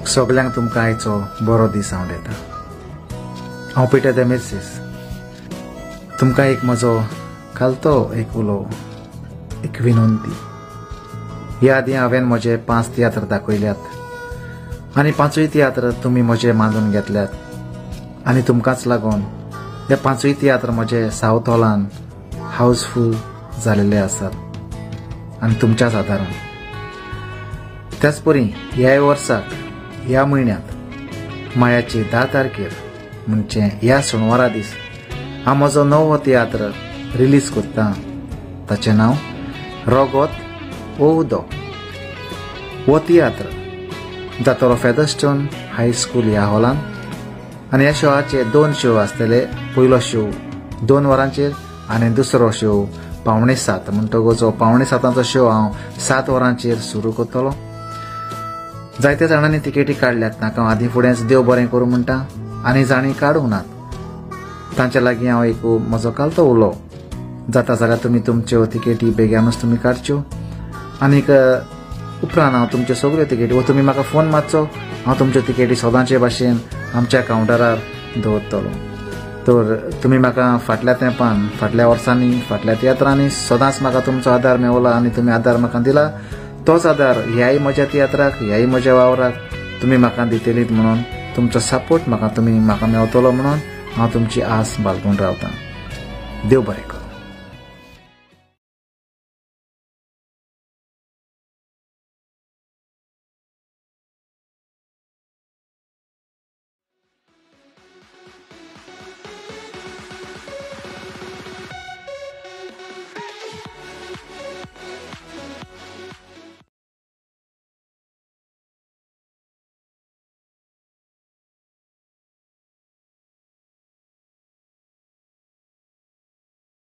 सगल्यांक तुमकां आयचो बरो दीस हांव दिता. हांव पिटर देमेर्सीस. तुमकां एक म्हजो खालतो एक उलो, एक विनंती. ह्या आदीं हांवें म्हजे 5 तियात्र दाखयल्यात आनी 5 तियात्र तुमी म्हजे मानून घेतल्यात आनी तुमकांच लागून हे 5 तियात्र म्हजे सावथ हॉलान हावसफूल जालेले आसात आनी तुमच्याच आदारान. त्याच परी ह्याय वर्साक ह्या म्हयन्यांत मायाची 10 तारखेर म्हणजे ह्या शेनवारा दीस हांव म्हजो नवो तियात्र रिलीज करता. ताचें नांव रोगोत ओ उदक. हो तियात्र जातलो फेदरस्टोन हायस्कूल ह्या हॉलान आनी ह्या शोवाचे 2 शो आसतले. पयलो शो 2 वरांचेर आनी दुसरो शो 6:45. म्हणटकच हो 6:45 शो हांव 7 वरांचेर सुरू करतलो. जायत्या जाणांनी तिकेटी काडल्यात, नाका हांव आदीं फुडेंच देव बरें करूं म्हणटा आनी जाणी काडूंक नात तांच्या लागीं हांव एक म्हजो कालतो उलो जाता जाल्यार तुमी तुमच्यो तिकेटी बेग्यानूच तुमी काडच्यो आनीक उपरांत हांव तुमच्यो सगळ्यो तिकेटी वो तुमी म्हाका फोन मारचो, हांव तुमच्यो तिकेटी सदांचे भाशेन आमच्या कावंटरार दवरतलो. तर तुमी म्हाका फाटल्या तेंपान, फाटल्या वर्सांनी, फाटल्या तियात्रांनी सदांच म्हाका तुमचो आदार मेवला आनी तुमी आदार म्हाका दिला. तोच आदार ह्याय म्हज्या तियात्राक, ह्याय म्हज्या वावराक तुमी म्हाका दितलीत म्हणून तुमचो सपोर्ट म्हाका तुमी म्हाका मेवतलो म्हणून हांव तुमची आस बाळगून रावतां. देव बरें करूं.